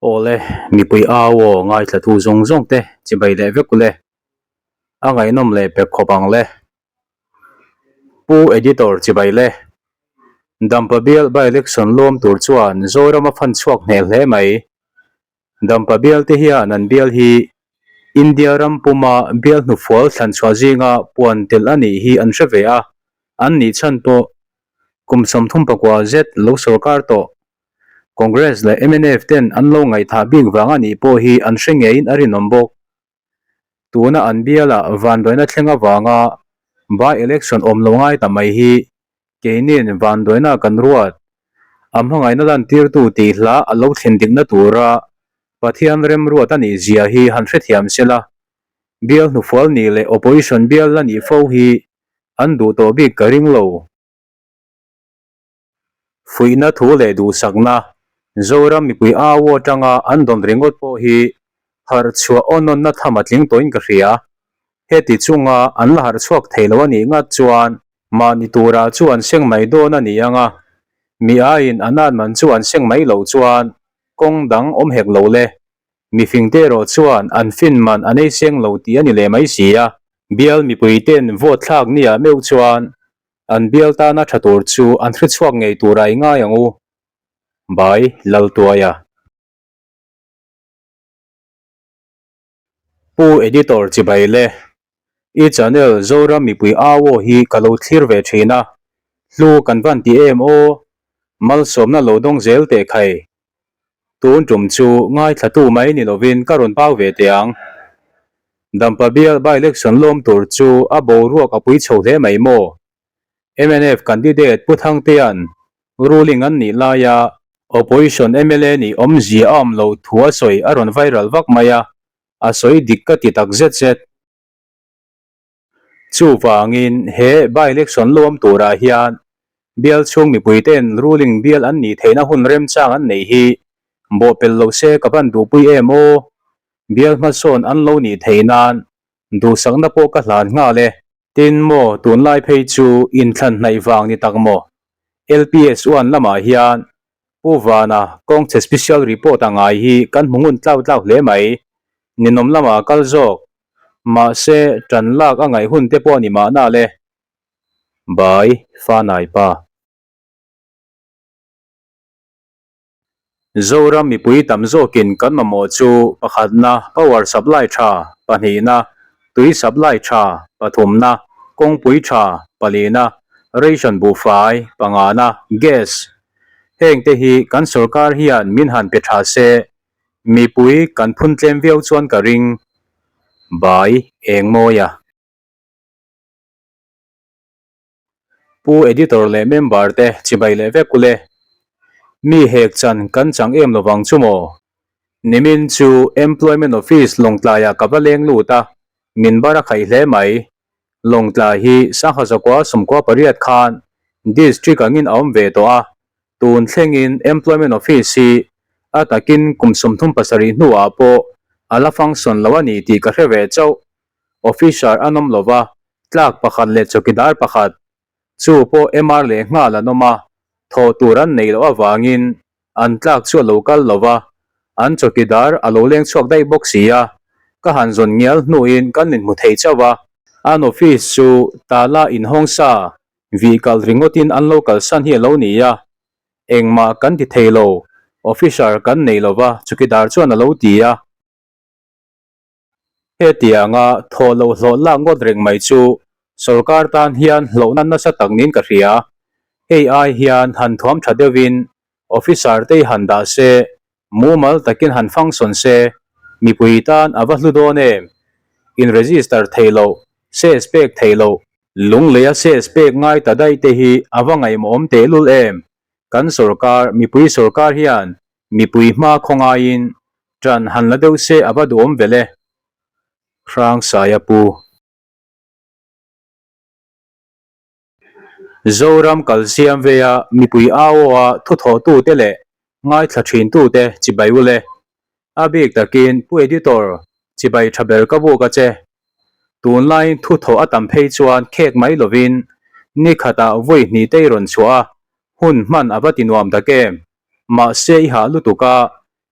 Awle, mipui au aw ngaithlatu zawng zawng te chibai leh vek ule. A ngaihnawm leh pek khawp ang le. Pu Editor chibai le. Dampa bial by-election lawm tur chuan Zoram a fan chhuak hneh hle mai. Dampa bial te hian an bial hi India ram puma bial hnufual thlan chhuah zinga puan telh a nih hi an hre ve a, an nih chhan pawh kum 34 zet lo sorkar tawh Congress leh mnf ten an lo ngaihthah bik vang a nih pawh hi an hre ngeiin a rinawm bawk. Tuna an bialah vanduaina thleng avanga by-election awm lo ngai ta mai hi keinin vanduaina kan ruat a hmangaihna lantirtu tih hla a lo thlen dikna tura Pathian remruat a nih zia hi han hrethiam sela, bial hnufual nih leh opposition bial la nih fo hi an duh tawh bik ka ring lo. Fuihna thu leh duhsakna, Zoram mipui au atanga an dawn ringawt pawh hi harh chhuah aw nawnna tham a tling tawhin ka hria. Heti chunga an la harh chhuak thei lo a nih ngat chuan mahni turah chu an seng mai dawn a ni ang a, mi aiin an an man chu an seng mai loh chuan kawng dang awm hek lo le. Mifingte erawh chuan an fin man an ei seng lo tih a ni leh mai si a, bial mipuite'n vote thlak niah meuh chuan An bial tana tha tur chu an hre chhuak ngei tura i ngai ang u. By Laltuaia. Pu Editor chibai le. I channel Zoram mipui au aw hi ka lo thlir ve thin a, hlu kan van ti em aw. Malsawmna lo dawng zel teh khai. Tun tum chu ngaithlatu mai ni lovin ka rawn pau ve teh ang. Dampa bial by-election lawm tur chu a boruak a pui chho hle mai maw? Mnf candidate Pu Thangtea'n ruling an nih laia opposition mla nih awmzia a awm loh thu a sawi a rawn viral vak mai a, a sawi dik ka ti tak zet zet. Chuvangin he by-election lawm turah hian bial chhung mipuite'n ruling bial an nih theihna hun remchang an neih hi bawhpelh lo se ka van duhpui em aw? Bial hmasawn an lo nih theih nan duhsakna pawh ka hlan nghal e. Tin maw tunlai phei chu inthlan hnaih vang ni tak maw? LPS uan lamah hian Pu Vana kawngchhe special report a ngai hi kan hmu ngun tlau tlau hle mai. Ninawm lamah kal zawk. Mahse, tan lak a ngaih hun te pawh a ni mahna le. Bai, Fanai pa. Zoram mipui tam zawkin kan mamawh chu pakhatna power supply tha, pahnihna tui supply tha, pathumna kawngpui tha, palina ration buhfai, pangana gas. Hengte hi kan sorkar hian min han pe tha se, mipui kan phun tlem viau chuan ka ring. Bai Engmawia. Pu Editor leh member te chibai leh vek ule. Mi hek chan kan chang em lovang chu maw? Nimin chu Employment Office Lawngtlaiah ka va leng lut a, min bar a khaih hle mai. Lawngtlai hi Sangha Zakua 98 khan District angin a awm ve tawh a, tun thlengin Employment Office hi a takin kum 37 hnuah pawh a la function lo a ni tih ka hre ve chauh. Officer an awm lova, tlak pakhat leh chawkidar pakhat, chu pawh MR leh nghal an awm a, thawh tur an neih loh avangin an tlak chu a lo kal lova, an chawkidar a lo leng chhuak daih bawk si a, ka han zawn ngial hnuin kan inhmu thei chauh a. An office chu tala inhawng sa vih kal ringawtin an lo kalsan hi a lo ni a, engmah kan ti thei lo, officer kan nei lova chawkidar chuan a lo ti a. Hetianga thawh loh hlawh lak ngawt reng mai chu sorkar tan hian hlauhna nasa tak niin ka hria. Hei ai hian han thuam tha deuhin officer te hi han dah se, mumal takin han function se, mipui tan a va hlu dawn em? In register theih loh, ses pek theih loh, lungleia ses pek ngai ta daih te hi a va ngaihmawhawm tehlul em? Kan sorkar, mipui sorkar hian Mipui hma khawngaiin ṭan han la deuh se a va duhawm vel e. Hrangsaia pu. Zoram kal siam veia mipui au aw a thuthawhtute leh ngaithla ṭhintute chibai ul e. A bik takin Pu Editor chibai ṭha ber ka buk a che. Tunlaiin thuthawh a tam phei chuan khek mai lovin ni khatah vawi hnih te i rawn chhuah a, hun hman a va ti nuam tak em. Mahse i hah lutuk a,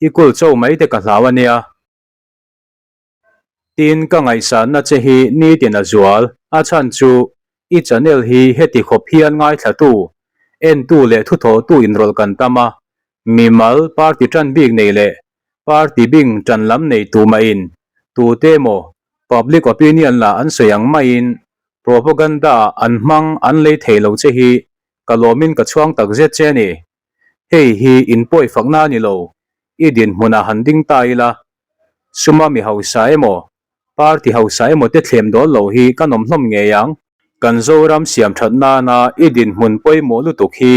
I kul cho mai te ka hlau a nia. Tin, ka ngaihsanna che hi nitin a zual, a chhan chu i channel hi heti khawp hian ngaithlatu, entu leh thuthawhtu inrawlh kan tam a, mimal party tan bik nei leh party bing tan lam nei tu mahin tute emaw public opinion la an sawi ang maiin propaganda ah an hmang an lei thei lo che hi ka lawmin ka chhuang tak zet che a ni. Hei hi inpawi fakna a ni lo, i dinhmunah han ding ta ila, suma mi hausa emaw, party hausa emaw te thlem dawl lo hi ka nawm hlawm ngei ang. Kan Zoram siam that nana i dinhmun pawimawh lutuk hi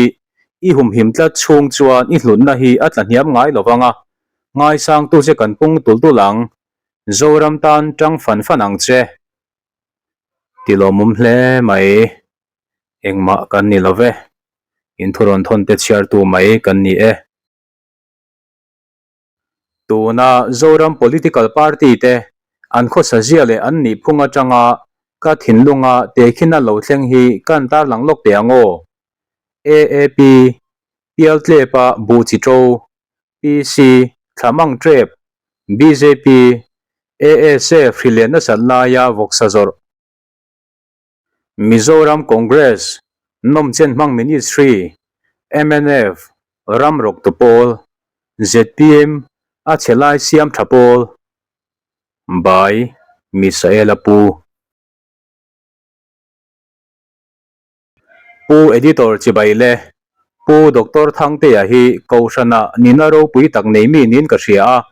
i humhim tlat chhung chuan i hlutna hi a tla hniam ngai lo vang a, ngaisangtu che kan pung tul tul ang. Zoram tan tang fan fan ang che. Ti lawmawm hle mai. Engmah kan ni lo ve. In thurawn thawn te chhiartu mai kan ni e. Tuna Zoram political party te an khawsa zia leh an nih phung atanga ka thinlunga tehkhina lo thleng hi kan tarlang lawk teh ang aw. AAP, Pialtlepa Buh Chi Ṭo, PC, Thlamang Ṭep, bjp, ASF hrileh nasat laia vawksa zawrh. Mizoram Congress, Nawmchen hmang Ministry, mnf, Ram rawktu pawl, zpm, a chhe lai siam tha pawl, By Misaela Pu. Pu Editor Chibai le Pu Doctor Thangtea hi Kohhrana nihna ropui tak nei mi niin ka hria a,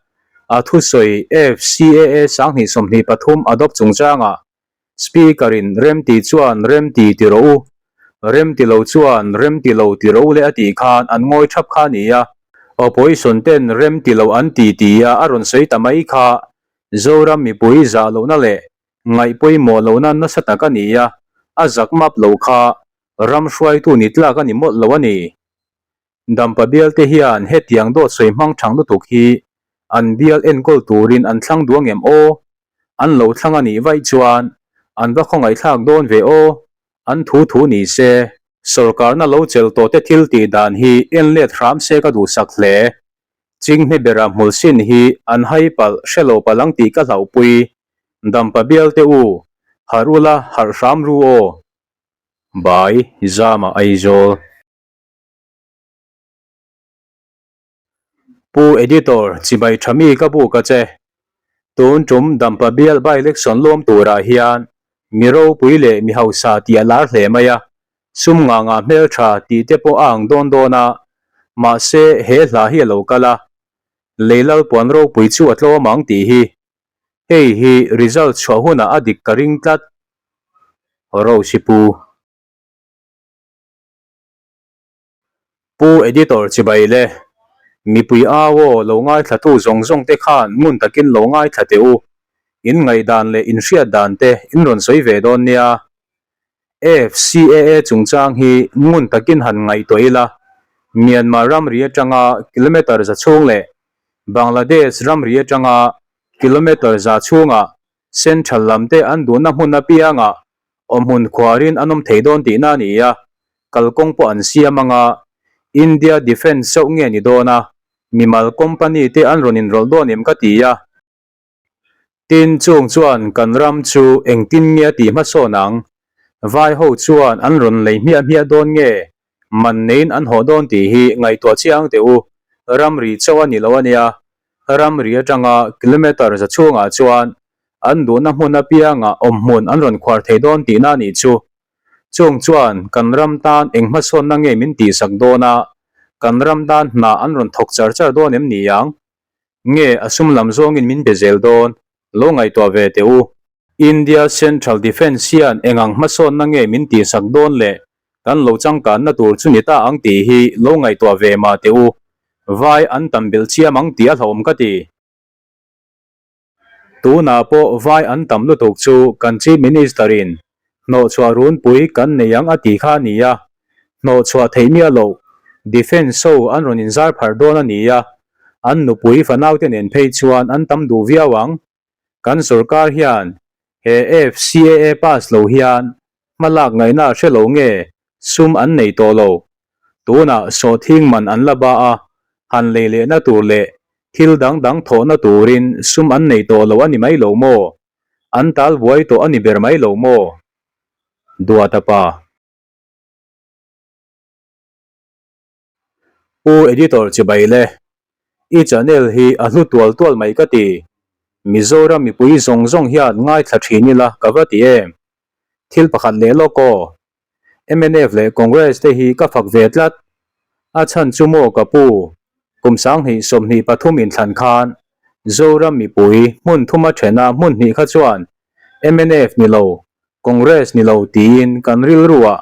a thusawi FCAA 2023 adopt chungchangah Speaker in remti chuan remti ti rawh u, remti lo chuan remti lo ti rawh u le a tih khan an ngawi thap kha a ni a. Opposition ten remti lo an ti ti a a rawn sawi ta mai kha Zoram mipui zah lohna leh ngaih pawimawh lohna nasa tak a ni a, a zak map lo kha ram hruaitu ni tlak a ni mawlh lo a ni. Dampa bial te hian hetiang dawt sawi hmang thang lutuk hi an bial enkawl turin an thlang duang em aw? An lo thlang a nih vaih chuan an va khawngaihthlak dawn ve aw? An thu thu ni se. Sawrkarna lo chel tawh te thil tih dan hi en let hram se ka duhsak hle. Chinghne bera hmul sin hi an hai palh hre lo palh ang tih ka hlauhpui. Dampa bial te u, harh ula harh hram ru aw. Bai, Zama Aizawl. Pu Editor, chibai tha mi ka buk a che. Tun tum Dampa bial by-election lawm turah hian mi ropui leh mi hausa tih a lar hle mai a, sum ngah ngah hmeltha tih te pawh a ang dawn dawn a, mahse he hla hi a lo kal a, lei lalpuan ropui chu a tlawm ang tih hi. Hei hi result chhuah hunah a dik ka ring tlat. Rose Pu. Pu Editor chibai le, mipui au aw lo ngaithlatu zawng zawng te khan ngun takin lo ngaithla teh u, in ngaihdan leh in hriat dan te in rawn sawi ve dawn nia. FCAA chungchang hi ngun takin han ngaihtuah ila, Myanmar ramri atanga kilometre za chhung leh Bangladesh ramri atanga kilometre za chhungah Central lam te an duhna hmun apiangah Awmhmun khuarin an awm thei dawn tihna a ni a, kalkawng pawh an siam ang a, India Defence chauh nge ni dawn a, mimal company te an rawn inrawlh dawn em ka ti a. Tin, chung chuan kan ram chu engtin nge a tih hmasawn ang? Vai ho chuan an rawn lei hmiah hmiah dawn nge man neiin an haw dawn tih hi ngaihtuah chiang teh u, ramri chauh a ni lo a nia, ramri atanga kilometre za chhungah chuan an duhna hmun apiangah awmhmun an rawn khuar thei dawn tihna a nih chu. Chung chuan kan ram tan eng hmasawnna nge min tihsak dawn a, kan ram tan hna an rawn thawk char char dawn em ni ang? Nge a sum lam zawngin min be zel dawn? Lo ngaihtuah ve teh u. India Central Defence hian eng ang hmasawnna nge min tihsak dawn le kan lo changkanna tur chu ni ta ang tih hi lo ngaihtuah ve mah teh u. Vai an tam belh chiam ang tih a hlauhawm ka ti. Tunah pawh vai an tam lutuk chu kan Chief Minister in hnawhchhuah runpui kan nei ang a ti kha a ni a, hnawhchhuah theih miah loh Defence ho an rawn inzar pharh dawn a ni a, an nupui fanaute nen phei chuan an tam duh viau ang. Kan sorkar hian he FCAA pass lo hian hmalak ngaihna a hre lo nge sum an nei tawh lo. Tunah sawhthing man an la ba a, han lei lehna tur leh. Thil dang dang thawhna turin sum an nei tawh lo a ni mai lo maw? An tal buai tawh a ni ber mai lo maw? Duata pa. Pu Editor chibai le. I channel hi a hlu tual tual mai ka ti. Mizoram mipui zawng zawng hian ngaithla thin ila ka va ti em. Thil pakhat leh lawk aw. Mnf leh Congress te hi ka fak ve tlat. A chhan chu maw ka pu, kum 2023 inthlan khan Zoram mipui hmun thuma thena hmun hnih kha chuan mnf ni lo, Congress ni lo tiin kan rilruah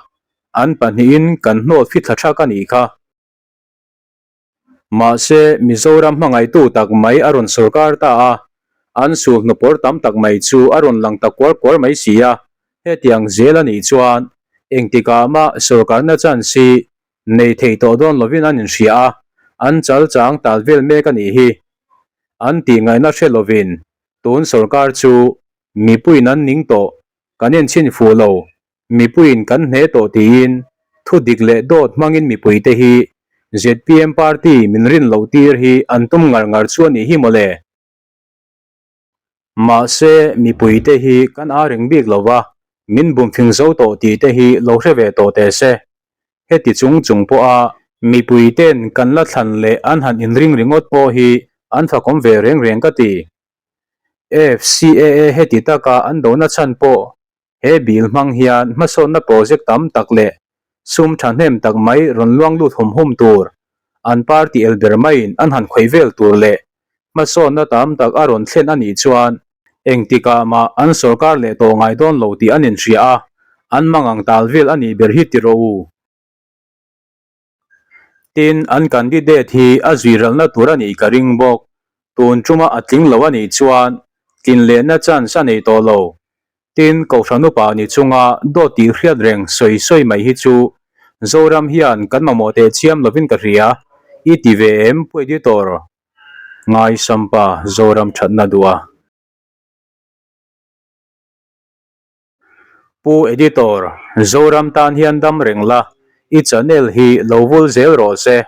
an pahnihin kan hnawt fithla thak a nih kha. Mahse, Mizoram hmangaihtu tak mai a rawn sawrkar ta a, an sul hnupawr tam tak mai chu a rawn lang ta kuar kuar mai si a, hetiang zel a nih chuan engtikah mah sawrkarna chance hi nei thei tawh dawn lovin an inhria a, an chal chang tal vel mek a nih hi. An tih ngaihna hre lovin tun sawrkar chu mipuiin an ning tawh, kan enchhin fuh lo, Mipuiin kan hne tawh tiin thu dik leh dawt hmangin mipuite hi zpm party min rin loh tir hi an tum ngar ngar chu a nih hi mawle. Mahse, mipuite hi kan aa reng bik lo va, min bumfing zo tawh tih te hi lo hre ve tawh teh se. Heti chung chung pawha mipuite'n kan la thlan leh an han inring ringawt pawh hi an fakawm ve reng reng ka ti. FCAA heti taka an dona chhan pawh He bill hmang hian hmasawnna project tam tak leh sum thahnem tak mai rawn luang lut hum hum tur, an party el ber maiin an han khawih vel tur leh hmasawnna tam tak a rawn thlen a nih chuan engtikah mah an sawrkar leh tawh ngai dawn lo tih an inhria a, an mangang tal vel a nih ber hi ti rawh u. Tin, an candidate hi a zuiralna tur a nih ka ring bawk. Tun tuma a tling lo a nih chuan tlin lehna chance a nei tawh lo. Tin, Kohhran upa ni chunga dawt tih hriat reng sawi sawi mai hi chu Zoram hian kan mamawh teh chiam lovin ka hria. I ti ve em Pu Editor? Ngaisampa Zoram thatna duh a. Pu Editor, Zoram tan hian dam reng la, i channel hi lo vul zel rawh se.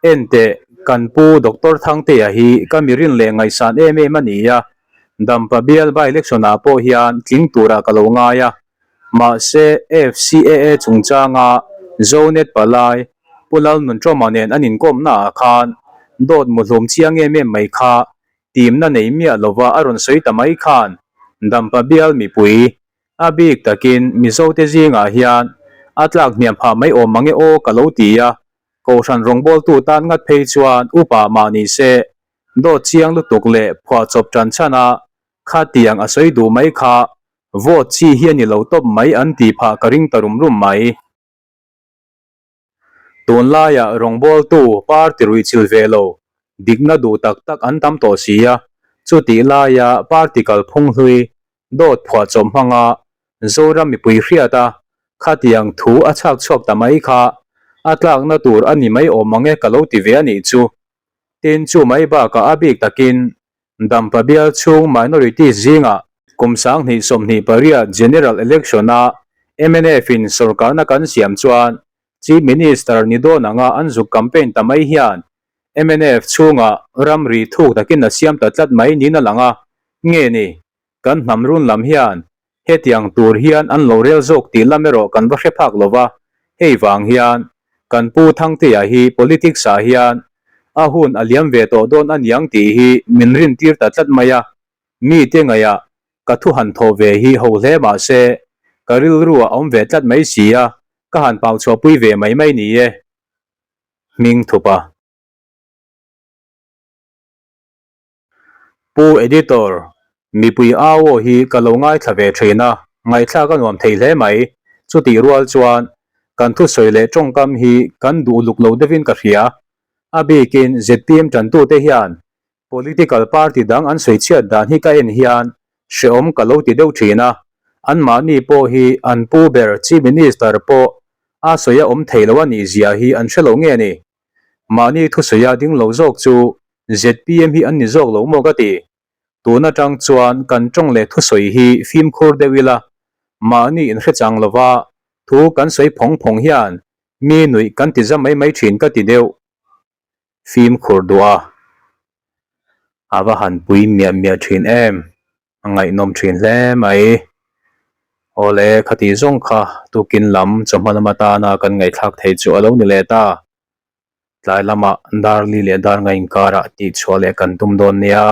Enteh, kan pu Doctor Thangtea hi ka mirin leh ngaihsan em em a ni a, Dampa bial by election ah pawh hian tling turah ka lo ngai a. Mahse, FCAA chungchanga Zonet palai Pu Lalnuntawma nen an inkawmna ah khan dawt muhlum chiang em em mai kha Timna nei miah lova a rawn sawi ta mai khan Dampa bial mipui a bik takin Mizote zingah hian a tlak hniam phah mai awm mange aw ka lo ti a, Kohhran rawngbawltu tan ngat phei chuan upa mah ni se dawt chiang lutuk leh phuahchawp tan chhan a khatiang a sawi duh mai kha vote chi hi a ni lo tawp mai an tih phah ka ring ta rum rum mai. Tunlaiah rawngbawltu party ruihchilh ve lo, dikna duh tak tak an tam tawh si a, chutih laia party kalphung hlui dawt phuahchawp hmanga Zoram mipui hriat a, khatiang thu a chhak chhuak ta mai kha a tlakna tur a ni mai awm ang e ka lo ti ve a nih chu. Tin, chu mai bakah a bik takin Dampa bial chhung minorities zingah kum 2028 General Election-a MNF-in sorkarna kan siam chuan Chief Minister ni dawn anga an zuk campaign ta mai hian MNF chhungah ramri thuk takin a siam ta tlat mai niin a lang a, nge ni, kan hnam run lam hian hetiang tur hian an lo rel zawk tih lam erawh kan va hre phak lo va, hei vang hian kan Pu Thangtea hi politics ah hian a hun a liam ve tawh dawn a niang tih hi min rin tir ta tlat mai a, mite ngaihah ka thu han thawh ve hi ho hle mah se ka rilru a awm ve tlat mai si a, ka han pau chhuahpui ve mai mai ni e. Hming thupa. Pu Editor, mipui au aw hi ka lo ngaithla ve thin a, ngaihthlak a nuam thei hle mai. Chutih rual chuan kan thusawi leh tawngkam hi kan duh luk lo deuhin ka hria. A bikin zpm tantute hian political party dang an sawi chhiat dan hi ka en hian hrehawm ka lo ti deuh thin a. Anmahni pawh hi an pu ber Chief Minister pawh a sawi a awm thei lo a nih zia hi an hre lo nge ni? Mahni thusawi a ding lo zawk chu zpm hi an ni zawk lo maw ka ti. Tun atang chuan kan tawng leh thusawi hi fimkhur deuh ila, mahni inhre chang lova thu kan sawi phawng phawng hian mi nuih kan ti za mai mai thin ka ti deuh. Fimkhur duh a. A va han pui miah miah thin em! A ngaihnawm thin hle mai. Awle, khati zawng kha tukin lam chawhma lam atana kan ngaihthlak thei chu a lo ni leh ta. Tlai lamah dar li leh dar nga inkarah tihchhuah leh kan tum dawn nia.